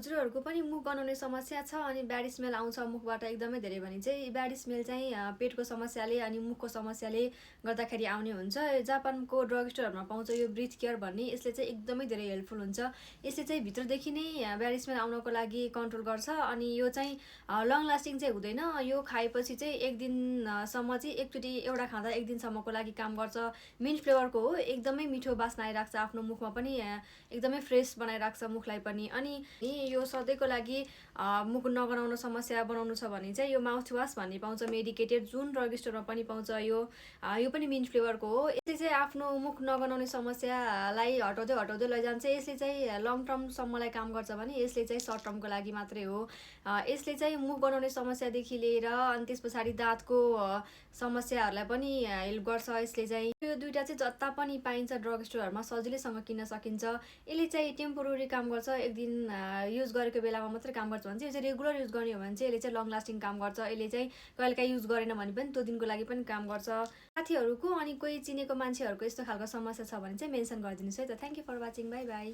हजुरहरूको पनि मुख गनाउने समस्या छ अनि ब्याड स्मेल आउँछ मुखबाट एकदमै धेरै भने चाहिँ ब्याड स्मेल चाहिँ पेटको समस्याले अनि मुखको समस्याले गर्दाखेरि आउने हुन्छ। जापानको ड्रग स्टोरहरूमा पाउँछ यो ब्रिथ केयर भन्ने, यसले चाहिँ एकदमै धेरै हेल्पफुल हुन्छ। यसले चाहिँ भित्रदेखि नै ब्याड स्मेल आउनको लागि कन्ट्रोल गर्छ अनि यो चाहिँ लङ लास्टिङ चाहिँ हुँदैन। यो खाएपछि चाहिँ एक दिनसम्म चाहिँ एकचोटि एउटा खाँदा एक दिनसम्मको लागि काम गर्छ। मिन्ट फ्लेभरको हो, एकदमै मिठो बास्ना आइराख्छ आफ्नो मुखमा पनि, एकदमै फ्रेस बनाइराख्छ मुखलाई पनि। अनि यो सधैँको लागि मुख नगनाउन समस्या बनाउनु छ भने चाहिँ यो माउथ वास भन्ने पाउँछ मेडिकेटेड, जुन ड्रग स्टोरमा पनि पाउँछ। यो पनि मिन्ट फ्लेभरको हो। यसले चाहिँ आफ्नो मुख नगनाउने समस्यालाई हटाउँदै हटाउँदै लैजान्छ। यसले चाहिँ लङ टर्मसम्मलाई काम गर्छ भने यसले चाहिँ सर्ट टर्मको लागि मात्रै हो। यसले चाहिँ मुख गनाउने समस्यादेखि लिएर अनि त्यस पछाडि दाँतको समस्याहरूलाई पनि हेल्प गर्छ। यसले चाहिँ यो दुइटा चाहिँ जता पनि पाइन्छ ड्रग स्टोरहरूमा सजिलैसँग किन्न सकिन्छ। यसले चाहिँ टेम्पोररी काम गर्छ, एक दिन युज गरेको बेलामा मात्रै काम गर्छ भने चाहिँ यो चाहिँ रेगुलर युज गर्ने हो भने चाहिँ यसले चाहिँ लङ लास्टिङ काम गर्छ। यसले चाहिँ कहिलेकाहीँ युज गरेन भने पनि त्यो दिनको लागि पनि काम गर्छ। साथीहरूको अनि कोही चिनेको मान्छेहरूको यस्तो खालको समस्या छ भने चाहिँ मेन्सन गरिदिनुहोस् है त। Thank you for watching, bye by.